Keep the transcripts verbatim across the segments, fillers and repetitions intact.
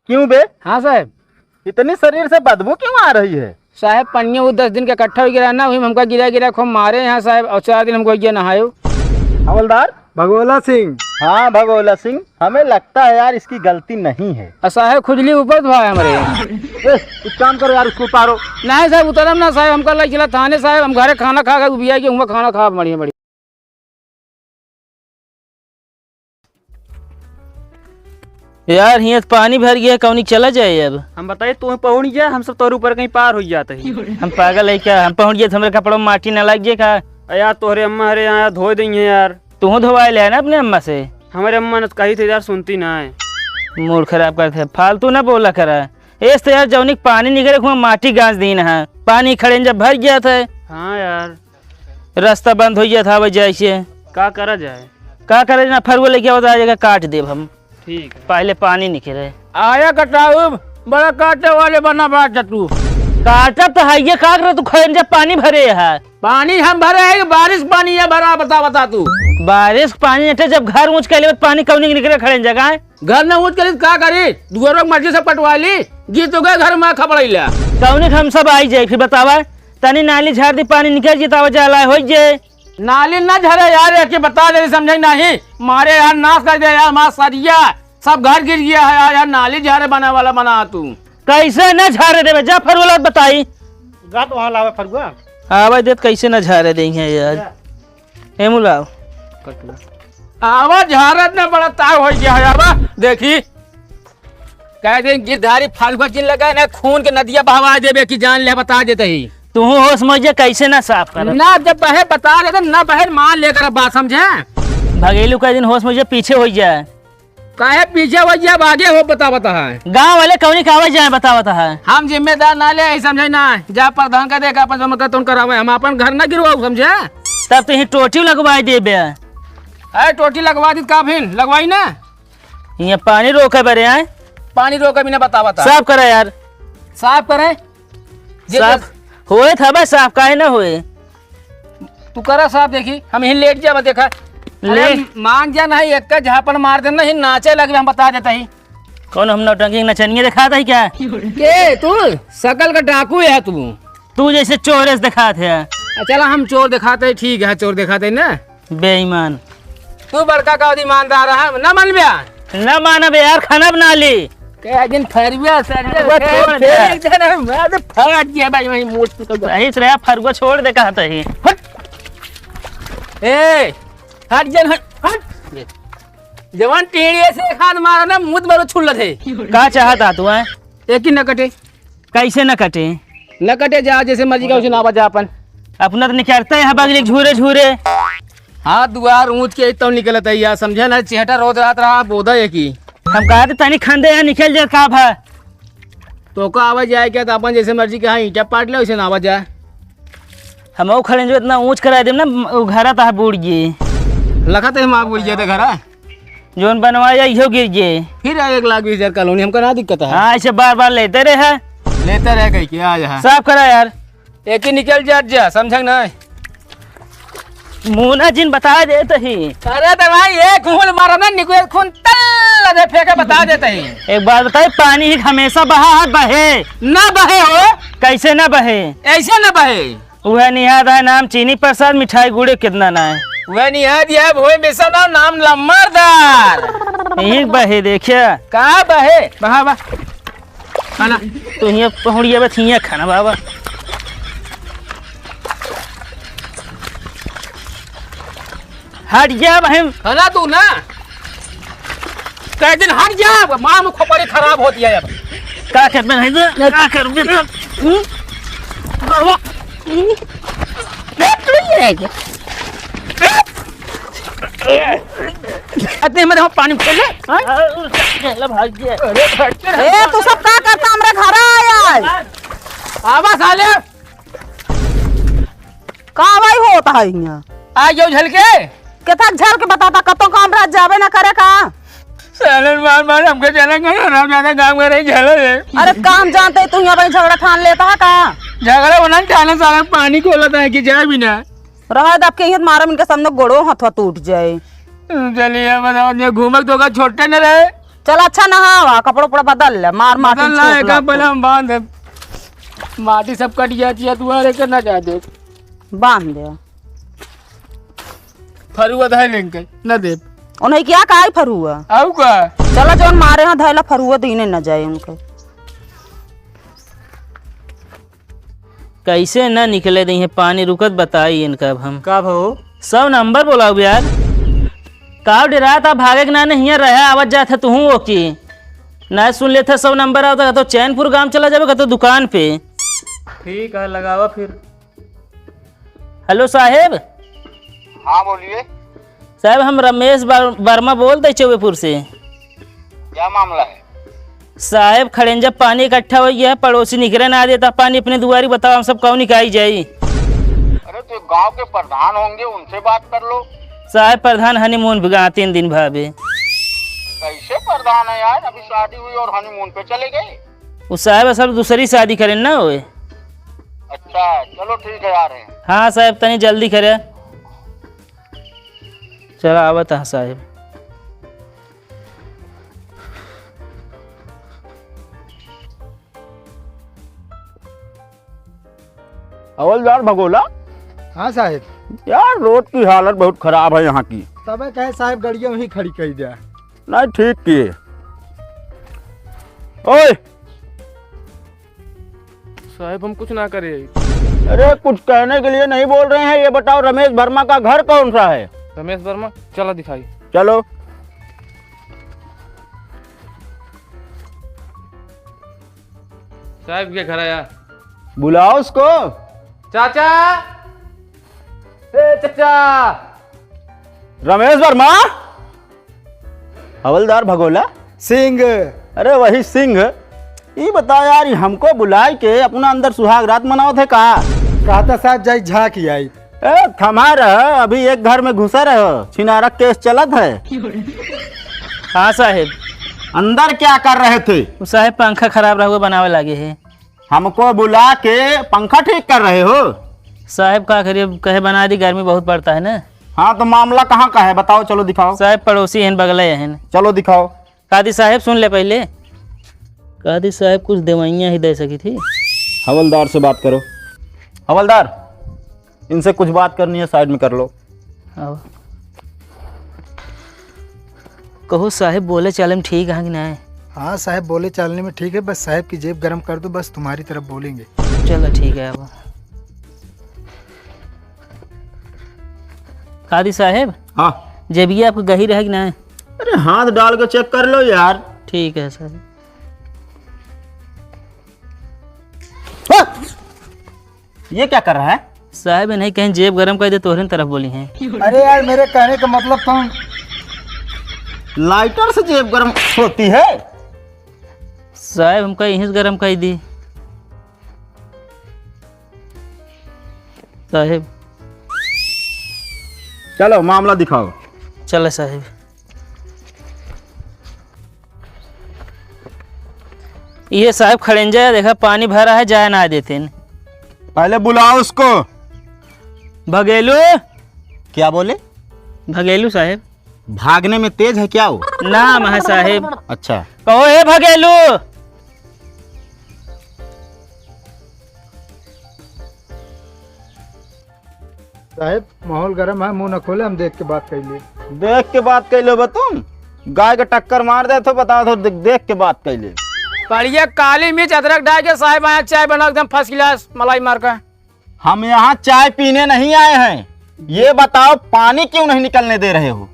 क्यों बे? हाँ साहेब। इतनी शरीर से बदबू क्यों आ रही है? साहेब, पनिया वो दस दिन के इकट्ठा होइ गया ना, वही में हमका गिरा गिरा खूब मारे यहाँ साहेब, और चार दिन हमको ये नहायो। हवलदार? भगोला सिंह। हाँ भगोला सिंह, हमें लगता है यार इसकी गलती नहीं है। और साहेब, खुजली ऊपर तो है हमारे। ए, एक काम करो यार, उसको उतारो। नहीं साहेब, उतरम ना साहेब, हमका लग चला थाने साहेब, हम घरे खाना खा के उबिया के हुआ खाना खा बढ़िया बढ़िया। यार, हियाँ त पानी भर गया, कौनी चला जाए अब? हम बताए, तू पहुँच जा, हम सब तोर ऊपर कहीं पार होइ जात ही। हम पागल है क्या? हम पहुँच जाए त हमरे कपड़ों में माटी ना लग जाए का? अरे यार, तोहरे अम्मा हरे यहाँ धोए देंगे यार। तू धोवाए ले ना अपने अम्मा से। हमारे अम्मा ने कही थे यार, सुनती ना है। मूड खराब करते हैं, फालतू ना बोला करा। एस तो यार, जौनी के पानी निकले, हुआ माटी गांज दीन है, पानी खड़े जब भर गया था। हाँ यार। रास्ता बंद होइ गया था, आवे जाए से। का करा जाए? का करे ना, फरुआ लेके आवत, आ जगह काट देब हम। ठीक है। पहले पानी निकले। आया कटाऊ, बड़ा काटे वाले बना बात तू। काटब तो है, ये का करे तू, खैन जब पानी भरे है। पानी हम भरे है, बारिश पानी है भरा, बता, बता तू। बारिश पानी अटे, जब घर ऊंच कैले, पानी कौनी के निकले खड़े जगह है? घर न ऊंच करी त का करी? दुआरो के मर्जी से पटवा ली, जी तो गए घर में खपड़ैला। कौने के हम सब आई जाई, फिर बतावा, तनी नाली झाड़ दी, पानी निकल जी, तावा जाला होइ जे। नाली ना झरे यार, एके बता दे, समझे नहीं, मारे यार नाश कर दे यार, मार सरिया, सब घर गिर गया है यार, यार नाली झारे बना वाला बना तू। कैसे न झारे देबे, जा फरुआ बताई। जा तो वहाँ लावे फरुआ। आवे देत कैसे न झारे देइहैं यार। जा। ए मुलाव। आवा झारत न बड़ा ताव होइ गया है, आवा देखी। कह दे गिरधारी फरुआ जिन लगा ना, खून के नदिया बहवा देबे कि जान ले, बता देते ही। तू होश में जे कैसे ना साफ कर। ना जब बहे बता देते, ना बहे मान लेकर अब बात समझे। भगेलू का दिन होश में जे पीछे होइ जाए। काहे पीछे होइ जाए, अब आगे हो बता, बता है। गाँव वाले कौनी का आवे जाए, बता, बता है। हम जिम्मेदार ना ले, समझे ना। जा प्रधान का देखा, अपन जमा कर, तुम करावे, हम अपन घर ना गिरवाऊ, समझे। तब तो यही टोटी लगवाई देबे। अरे टोटी लगवा दी, का भिन लगवाई ना। ये पानी रोके बरे हैं। पानी रोके बिना बता, बता। साफ करा यार। साफ करे। जे साफ जे होए था बे, साफ काहे ना होए? तू करा साफ, देखी, हम यहीं लेट जाबा, देखा। अरे लेट? मान जा नहीं, एक झापड़ मार दे नहीं, नाचे लगे, हम बता देता ही। कौन हम नौटंकी नचनिया दिखाता ही क्या? के तू? सकल का डाकू है तू। तू जैसे चोर है दिखात है। चला हम चोर दिखाते हैं, ठीक है, चोर दिखाते हैं ना। बेईमान। तू बड़का का ईमानदार है, ना मन बे? ना मानबे यार, खाना बना ली। कह दिन फरुआ, सर, वो छोड़ दे। एक दिन हम, मैं तो फट गया भाई, वहीं मूड पे तो। सही से रहा, फरुआ छोड़ दे, कहता ही। हट। ए, हट जन, हट, हट। जवान टेढ़िए से एक हाथ मारा ना, मुंह मारो छुल्लत है। का चाहता तू, हैं? एक ही न कटे। कैसे न कटे? न कटे, जा जैसे मर्जी का उसे ना बजा अपन। अपना तो निकलता है बगली झूरे झूरे। हाथ दुआर ऊंच के तब निकलत है यार, समझे ना? चेहटा रोज रात रहा बोदा है कि हम कहा थे तनी खंदे यहाँ निकल जाए का भा। तो का आवा जाए क्या? तो अपन जैसे मर्जी के यहाँ ईंटा पाट ले, वैसे ना आवा जाए। हम वो खड़े जो इतना ऊंच करा देम ना, वो घरा तहा बूड़ गए। लखा तो हम आप बूड़ गए थे घरा। जोन बनवाया इहो गिर जे। फिर एक लाख बीस हजार कॉलोनी, हमका ना दिक्कत है। हाँ, ऐसे बार बार लेते रहे। लेते रहे कहीं के, आ जा। साफ करा यार। एक ही निकल जात जा, समझे ना? मुना जिन बता देत ही। अरे तो भाई, एक खून मारा ना, निकल खून तल दे फेंके, बता देत ही। एक बात बताई, पानी ही हमेशा बहा है, बहे? ना बहे हो। कैसे ना बहे? ऐसे ना बहे। उहे निहाद है नाम चीनी प्रसाद, मिठाई गुड़े कितना ना है। उहे निहाद है भोए बेसन और नाम लम्बरदार। यही बहे देखिए। का बहे? बहा बा। खाना। तो हियाँ पहुड़िया बा, हियाँ खाना बाबा। हट जा बहन। हला तू ना। कह दिन हट जा, माँ में खोपड़ी खराब होती है अब। का करबे नहीं तो, का करबे तो? हम्म? करवा। हम्म? अरे, तू ही रह गया। अरे, मैं देखो पानी में खेल ले। हाँ? अरे, भाग गया। अरे, भाग गया। ए, तू सब का करता हमरे घर आया है? आवा साले। का भाई होता है यहाँ? आ जाओ झलके। केथा झलके बताता, कतों काम रात जाबे ना करे का? सालन मार मार हमके चला गए, हम ज्यादा काम करे झलक है। अरे काम जानते तू यहाँ पे झगड़ा ठान लेता है का? झगड़ा होना ठाने सालन पानी खोलता है कि जाए भी ना। रहा दब के यहाँ मारम इनके सामने गोड़ो हथवा टूट जाए। चलिए बताओ, ये घूमक धोखा छोटे न रहे। चल अच्छा नहावा, कपड़ा उपड़ा बदल ले, मार मार के बदल ना, चोट एका लागत। पहले हम बांध दे। माटी सब कट जाती है, तू अरे के ना जा दे। बांध दे। फरुआ धाय लेंगे, ना दे। उन्हें क्या काई फरुआ? आऊ का? चला जौन मारे हैं धैला फरुआ दीने न जाए उनके। कैसे न निकले दइहें पानी, रुकत बताई इनका अब हम। का भो? सौ नंबर बोलाओ यार। का डेरात भागे के ना, नहीं हियाँ रहे, आवत जात है तुहूँ ओकी। ना सुन लेत है सौ नंबर आवत, का तो चैनपुर गांव चला जाबे, का तो दुकान पे। ठीक है, लगावा फिर। हेलो साहेब। हाँ, बोलिए। साहेब, हम रमेश बर-, वर्मा बोल दे चौबेपुर से। क्या मामला है? साहेब, खड़ेंजा पानी इकट्ठा होइ गया है, पड़ोसी निकरे ना देता पानी अपने दुआरी, बताओ हम सब कौन निकाई जाई? अरे, तो गांव के प्रधान होंगे, उनसे बात कर लो। साहेब, प्रधान honeymoon पे गया तीन दिन भावे। कैसे प्रधान है यार, अभी शादी हुई और honeymoon पे चले गए? वो साहेब असल दूसरी शादी करें ना होए। अच्छा, चलो ठीक है, आ रहे हैं। हाँ साहेब, तनी जल्दी करे। चला आवत हाँ साहेब। हवलदार भगोला। हाँ साहेब। यार, रोड की हालत बहुत खराब है यहाँ की। तबे कहे साहेब, गड़िया वहीं खड़ी कर दिया। नहीं, ठीक किए। ओए, साहेब, हम कुछ ना करे। अरे, कुछ कहने के लिए नहीं बोल रहे हैं। ये बताओ, रमेश वर्मा का घर कौन सा है? रमेश वर्मा, चला दिखाई। चलो। साहेब के घर आया। बुलाओ उसको। चाचा, ए चाचा। रमेश वर्मा। हवलदार भगोला? सिंह। अरे वही सिंह। ई बता यार, ई हमको बुलाए के अपना अंदर सुहाग रात मनावत है का? कहता साहब जाई झांक आई। ए, थमा रह, अभी एक घर में घुसा रह, छिनारक केस चलत है। हाँ साहेब। अंदर क्या कर रहे थे? उ साहेब पंखा खराब रहुआ बनावे लागे है। हमको बुला के पंखा ठीक कर रहे हो? साहेब, का करिए, कहे बना दी, गर्मी बहुत पड़ता है ना। हाँ, तो मामला कहाँ का है, बताओ, चलो दिखाओ। साहेब, पड़ोसी हैं, बगले हैं। चलो दिखाओ। कादी साहेब, सुन ले पहले। कादी साहेब कुछ दवाइयाँ ही दे सकी थी। हवलदार से बात करो। हवलदार, इनसे कुछ बात करनी है, साइड में कर लो। आओ। कहो साहेब, बोले चाले में ठीक है कि नहीं? हाँ साहेब, बोले चालने में ठीक है, बस साहेब की जेब गरम कर दो, बस तुम्हारी तरफ बोलेंगे। चलो ठीक है। अब कादी साहेब। हाँ। जेबिया आपको गही रहे कि नहीं? अरे हाथ डाल के चेक कर लो यार। ठीक है साहेब। हाँ! ये क्या कर रहा है? साहेब, इन्हें कहीं जेब गरम कर दे, तोहरे तरफ बोली हैं। अरे यार, मेरे कहने का मतलब, तुम लाइटर से जेब गरम होती है? साहेब, हमका यहीं से गरम कर दी। साहेब। चलो, मामला दिखाओ। चलो साहेब। ये साहेब खड़ेंजा है, देखा पानी भरा है, जाए ना देते हैं। पहले बुलाओ उसको। भगेलू। क्या बोले? भगेलू साहेब। भागने में तेज है क्या वो? ना महा साहेब। अच्छा। कहो, "ए भगेलू।" साहेब, माहौल गरम है, मुंह न खोले, हम देख के बात कर लिए। देख के बात कर लो बा तुम। गाय के टक्कर मार दे तो बता दो, दे-, देख के बात कर ले। बढ़िया काली मिर्च अदरक डाल के साहेब आया चाय बनाओ, एकदम first class मलाई मार का। हम यहाँ चाय पीने नहीं आए हैं, ये बताओ पानी क्यों नहीं निकलने दे रहे हो?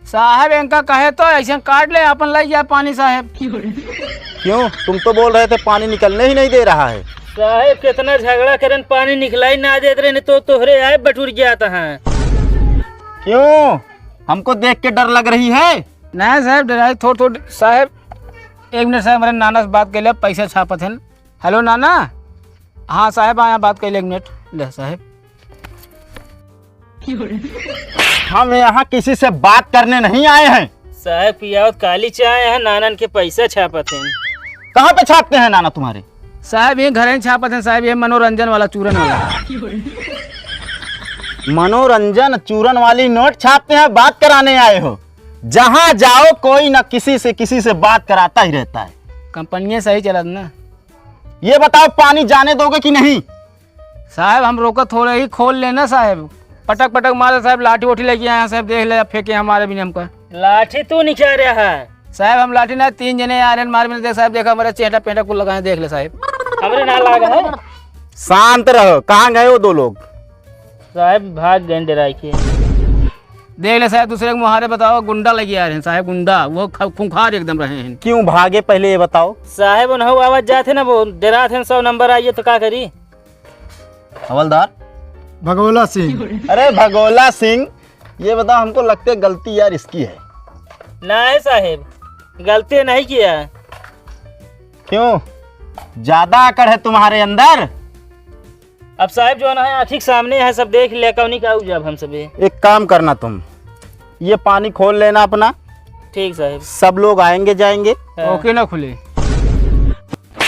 साहेब इनका कहे तो ऐसे काट ले, अपन लग जाए पानी साहेब। क्यों, तुम तो बोल रहे थे पानी निकलने ही नहीं दे रहा है। साहेब कितना झगड़ा करन, पानी निकला ही ना देत रहे, नहीं तो तोहरे आए बटुर गया था। क्यों, हमको देख के डर लग रही है? नहीं साहेब, डराई थोड़ थोड़ साहेब। एक मिनट साहेब, हमारे नाना से बात कर ले, पैसा छापत हैं। हेलो नाना। हाँ साहेब, आया बात कर ले एक मिनट। ले साहेब। हम यहाँ किसी से बात करने नहीं आए हैं। साहेब पियावत काली चाय है, नानन के पैसा छापत हैं। कहाँ पे छापते हैं नाना तुम्हारे? साहेब ये घर ही छापत हैं साहेब, ये मनोरंजन वाला, चूरन वाला। मनोरंजन चूरन वाली नोट छापते हैं, बात कराने आए हो? जहाँ जाओ कोई ना किसी से, किसी से बात कराता ही रहता है। कंपनियाँ सही चलत ना। ये बताओ, पानी जाने दोगे कि नहीं? साहब, हम रोकत थोड़े ही, खोल लेना साहब। पटक पटक मारे साहब, लाठी वोठी लेके आए हैं साहब, देख ले, फेंके हमारे भी हमका। लाठी तू निकाल रहा है? साहब, हम लाठी ना, तीन जने आ रहे हैं मारे, मैंने देख साहब, देखा हमारा चेहरा पेहरा कुल लगाए, देख ले साहब। हमरे ना लाग है। शांत रहो, कहाँ गए वो दो लोग? साहब, भाग गए डरा के। देख ले साहब, दूसरे के मुहारे बताओ, गुंडा लगे आ रहे हैं साहब, गुंडा, वो ख-, खूंखार एकदम रहे हैं। क्यों भागे, पहले ये बताओ। साहब, उन्हों आवाज जाते ना, वो डरात हैं, सौ नंबर आइए तो का करी? हवलदार। भगोला सिंह। अरे भगोला सिंह, ये बताओ हमको, लगते गलती यार इसकी है। नहीं साहब, गलती नहीं किया है। क्यों, ज्यादा अकड़ है तुम्हारे अंदर? अब साहब जो ना है, आँखी के सामने है, सब देख लिया, कौनी का उजाब हम सबे। एक काम करना तुम, ये पानी खोल लेना अपना। ठीक साहब। सब लोग आएंगे जाएंगे। हाँ। ओके ना खुले।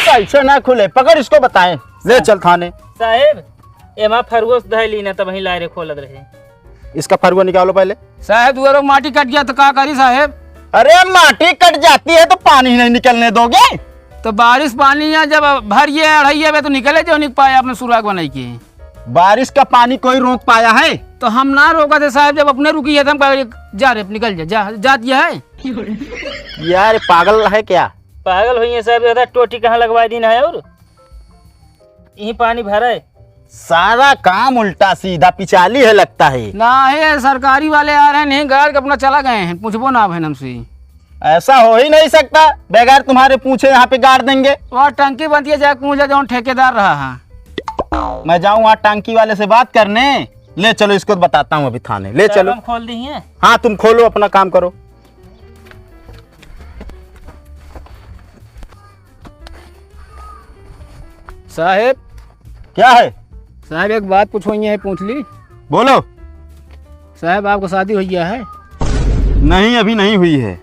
कैसे ना खुले? पकड़ इसको, बताएं। ले चल थाने। साहेब, एमा फरुआ से धइली ना, तब वहीं लाए रे खोलत रहे। इसका फरुआ निकालो पहले। साहेब, दुआरों माटी कट गया तो का करी साहेब? अरे, माटी कट जाती है तो पानी नहीं निकलने दोगे? तो बारिश पानी है, जब भर ये अढ़ाई है, तो निकले जो निक पाए आपने सुराग बनाई के। बारिश का पानी कोई रोक पाया है? तो हम ना रोका थे साहेब, जब अपने रुकी है तो हम कहा, "जा रे, निकल जा, जा, जा दिया है।" यार, पागल है क्या? पागल हुई है साहेब, ज्यादा टोटी कहाँ लगवा दी ना है और यही पानी भरा है। सारा काम उल्टा सीधा पिचाली है लगता है। ना है, सरकारी वाले आ रहे हैं, नहीं गाड़ के अपना चला गए हैं, पूछबो ना भाई हमसे। ऐसा हो ही नहीं सकता, बगैर तुम्हारे पूछे यहाँ पे गाड़ देंगे। वहाँ टंकी बनती है, जाके पूछ ले, जो ठेकेदार रहा है। मैं जाऊँ वहाँ टंकी वाले से बात करने। ले चलो, इसको बताता हूँ अभी थाने, ले चलो। हम खोल दी है। हाँ, तुम खोलो, अपना काम करो। साहेब। क्या है? साहेब, एक बात पूछो, ये पूछ ली। बोलो। साहेब, आपका शादी हो गया है? नहीं, अभी नहीं हुई है।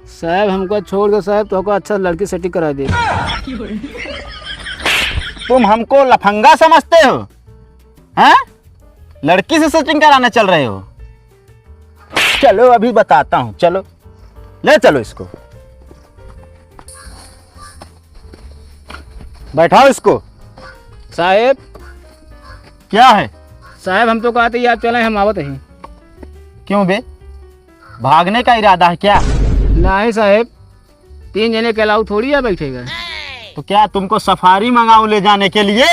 साहेब, हमको छोड़ दो साहेब, तो हमको अच्छा लड़की सेटिंग करा दे। तुम हमको लफंगा समझते हो, हैं? लड़की से सेटिंग कराने चल रहे हो? चलो, अभी बताता हूँ, चलो, ले चलो इसको, बैठाओ इसको। साहेब। क्या है? साहेब, हम तो कहते यार चले, हम आवत हैं। क्यों बे, भागने का इरादा है क्या? नहीं साहेब, तीन जने के अलावा थोड़ी है बैठेगा। तो क्या तुमको सफारी मंगाऊं ले जाने के लिए?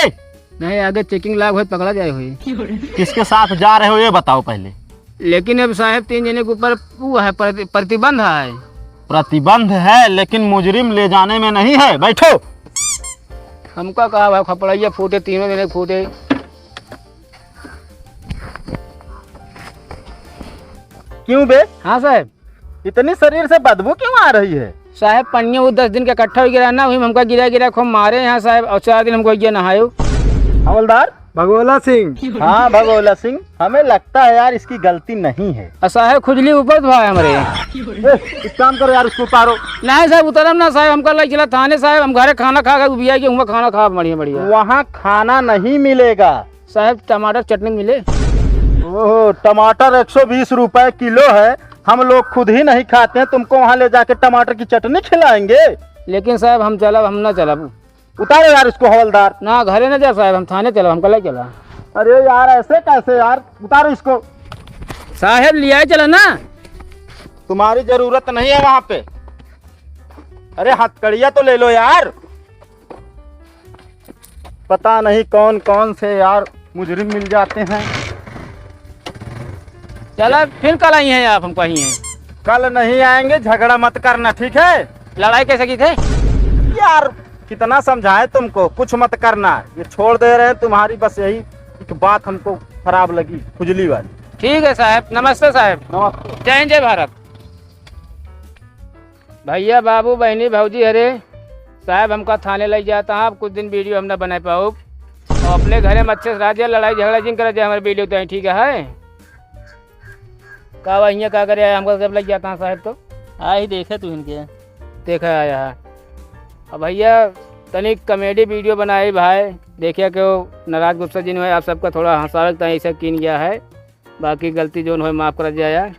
नहीं, आगे चेकिंग लाग होई, पकड़ा जाए होई। किसके साथ जा रहे हो ये बताओ पहले। लेकिन अब साहेब तीन जने के ऊपर वो है, प्रति-, प्रतिबंध है। प्रतिबंध है, लेकिन मुजरिम ले जाने में नहीं है। बैठो। हमका कहा भाई, खपड़ैया फूटे, तीनों जने फूटे। क्यों बे? हाँ साहेब। इतनी शरीर से बदबू क्यों आ रही है? साहेब, पनिया वो दस दिन के इकट्ठा हो गिरा ना, वही में हमका गिरा गिरा खूब मारे यहाँ साहेब, और चार दिन हमको ये नहायो। हवलदार? भगोला सिंह। हाँ भगोला सिंह, हमें लगता है यार इसकी गलती नहीं है। और साहेब, खुजली ऊपर तो भाई हमारे। ए, एक काम करो यार, उसको उतारो। नहीं साहेब, उतरम ना साहेब, हमका लग चला थाने साहेब, हम घरे खाना खा के उबिया के हुआ खाना खा बढ़िया बढ़िया। वहाँ खाना नहीं मिलेगा। साहेब, टमाटर चटनी मिले। ओहो, टमाटर एक सौ बीस रुपए किलो है, हम लोग खुद ही नहीं खाते हैं, तुमको वहाँ ले जाके टमाटर की चटनी खिलाएंगे? लेकिन साहेब, हम चलब, हम ना चलब। उतारो यार इसको, हवलदार। ना, घरे ना जा साहेब, हम थाने चलब, हमका ले चला। अरे यार, ऐसे कैसे यार? उतारो इसको। साहेब, लियाए चला ना। तुम्हारी जरूरत नहीं है वहाँ पे। अरे, हथकड़िया तो ले लो यार। पता नहीं कौन कौन से यार मुजरिम मिल जाते हैं। चला, फिर कल आई हैं आप, हमको आई हैं। कल नहीं आएंगे, झगड़ा मत करना, ठीक है? लड़ाई कैसे की थे? यार, कितना समझाए तुमको, कुछ मत करना, ये छोड़ दे रहे हैं तुम्हारी, बस यही एक बात हमको खराब लगी, खुजली वाली। ठीक है साहेब, नमस्ते साहेब। नमस्ते। जय हिंद, जय भारत। भैया, बाबू, बहिनी, भौजी, अरे साहेब, हमका थाने लइ जाता है, अब कुछ दिन वीडियो हम ना बनाए पाउब। और अपने घरे में अच्छे से रह जा, लड़ाई झगड़ा जिन करे जा, हमारे वीडियो तो ठीक है। का बा, हियाँ का करे आया, हमका सब लइ जाता है साहेब तो। आ ही देखे तू इनके। देखा आया है। अब भैया, तनिक कॉमेडी वीडियो बनाई भाई, देखिया केहू नाराज गुस्सा जिन होए, आप सबका थोड़ा हंसावे के ताईं ऐसा कीन गया है। बाकी गलती जौन होए माफ कर जाया।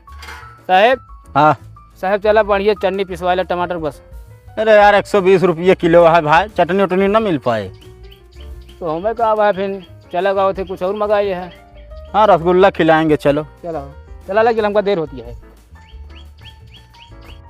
साहेब, हाँ। साहब, चला बढ़िया चटनी पिसवा ले, टमाटर बस। अरे यार, एक सौ बीस रुपये किलो है भाई, चटनी उटनी ना मिल पाए। तो हमें का भाई, फिर चला गाँव थे कुछ और मंगाए है। हाँ, रसगुल्ला खिलाएंगे, चलो। चला, चला लग, हमका देर होती है।